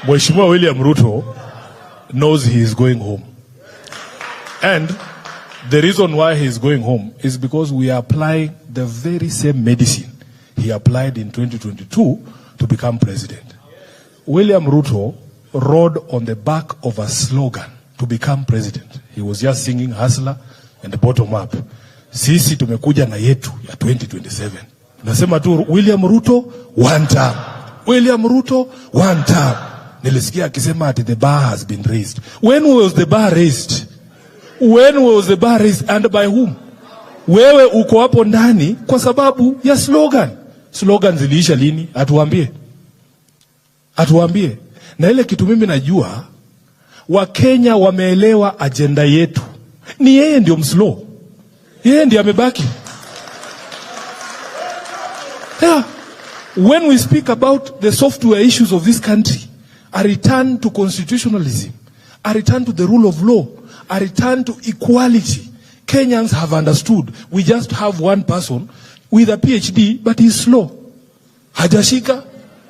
Mheshimiwa William Ruto knows he is going home. And the reason why he is going home is because we are applying the very same medicine he applied in 2022 to become president. William Ruto rode on the back of a slogan to become president. He was just singing "hustler" and the "bottom up." Sisi tumekuja na yetu ya 2027. Tunasema tu "William Ruto one term. William Ruto one term." Nilisikia akisema ati the bar has been raised. When was the bar raised? When was the bar raised and by whom? Wewe uko hapo ndani kwa sababu ya slogan. Slogan ziliisha lini? Atuambie. Atuambie. Na ile kitu mimi najua, Wakenya wameelewa ajenda yetu. Ni yeye ndio mslow. Yeye ndiye amebaki. Yeah. When we speak about the software issues of this country, a return to constitutionalism, a return to the rule of law, a return to equality, Kenyans have understood. We just have one person with a PhD, but he's slow. Hajashika,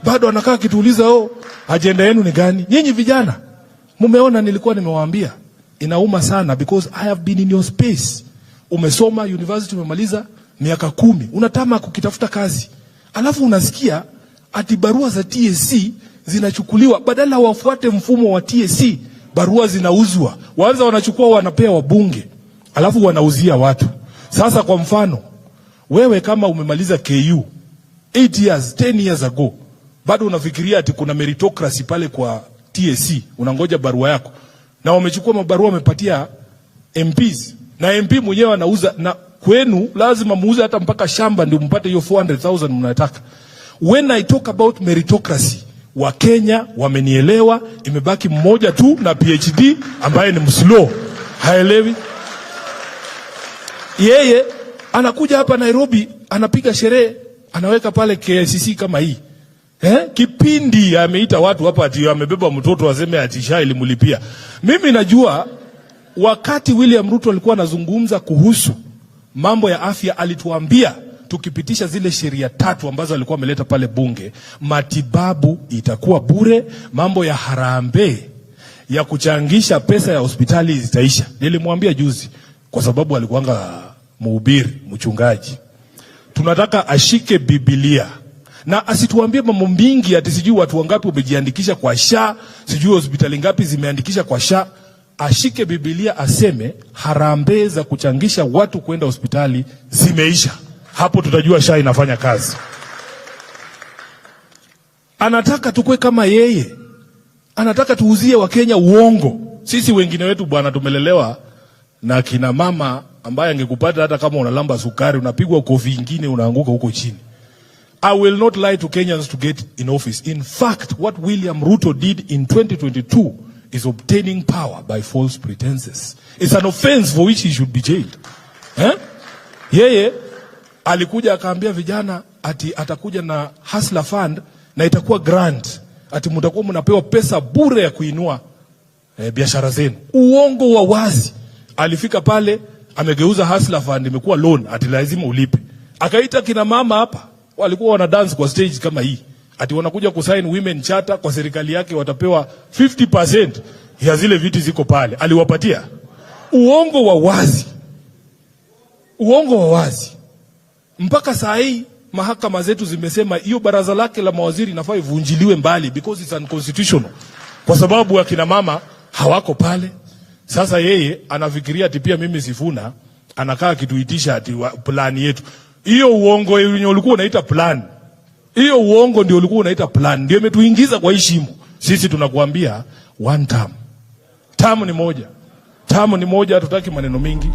bado anakaa akituuliza, "Oh, agenda yenu ni gani?" Nyinyi vijana, mumeona nilikuwa nimewaambia, inauma sana because I have been in your space. Umesoma university, umemaliza miaka 10, unatama kukitafuta kazi, alafu unasikia ati barua za TSC zinachukuliwa, badala wafuate mfumo wa TSC, barua zinauzwa. Waanza wanachukua wanapea wabunge, alafu wanauzia watu. Sasa kwa mfano, wewe kama umemaliza KU 8 years, 10 years ago, bado unafikiria ati kuna meritocracy pale kwa TSC, unangoja barua yako, na wamechukua mabarua wamepatia MPs, na MP mwenyewe anauza, na kwenu lazima muuze hata mpaka shamba ndio mpate hiyo 400,000 mnataka. When I talk about meritocracy, Wakenya wamenielewa. Imebaki mmoja tu na PhD ambaye ni mslow, haelewi. Yeye anakuja hapa Nairobi, anapiga sherehe, anaweka pale KICC kama hii. Eh? Kipindi ameita watu hapa ati amebeba mtoto aseme ati SHA ilimlipia. Mimi najua wakati William Ruto alikuwa anazungumza kuhusu mambo ya afya, alituambia tukipitisha zile sheria tatu ambazo alikuwa ameleta pale bunge, matibabu itakuwa bure, mambo ya harambee ya kuchangisha pesa ya hospitali zitaisha. Nilimwambia juzi, kwa sababu alikuwanga mhubiri, mchungaji, tunataka ashike Biblia na asituambie mambo mingi ati sijui watu wangapi wamejiandikisha kwa SHA, sijui hospitali ngapi zimeandikisha kwa SHA. Ashike Biblia aseme harambee za kuchangisha watu kwenda hospitali zimeisha. Hapo tutajua SHA inafanya kazi. Anataka tukue kama yeye, anataka tuuzie Wakenya uongo. Sisi wengine wetu bwana, tumelelewa na kina mama ambaye angekupata hata kama unalamba sukari, unapigwa kofi ingine, unaanguka huko chini. I will not lie to Kenyans to get in office. In fact, what William Ruto did in 2022 is obtaining power by false pretenses. It's an offense for which he should be jailed. Eh? Yeye alikuja akaambia vijana ati atakuja na Hustler Fund na itakuwa grant, ati mtakuwa mnapewa pesa bure ya kuinua biashara zenu. Uongo wa wazi. Alifika pale amegeuza Hustler Fund imekuwa loan, ati lazima ulipe. Akaita kina mama hapa walikuwa wana dance kwa stage kama hii, ati wanakuja kusign women charter kwa serikali yake, watapewa 50% ya zile viti ziko pale. Aliwapatia uongo wa wazi, uongo wa wazi. Mpaka saa hii mahakama zetu zimesema hiyo baraza lake la mawaziri inafaa ivunjiliwe mbali because it's unconstitutional, kwa sababu akina mama hawako pale. Sasa yeye anafikiria ati pia mimi Sifuna anakaa akituitisha ati plan yetu. Hiyo uongo yenye ulikuwa unaita plan, hiyo uongo ndio ulikuwa unaita plan, ndio imetuingiza kwa hii shimo. Sisi tunakuambia one term, term ni moja, term ni moja, hatutaki maneno mingi.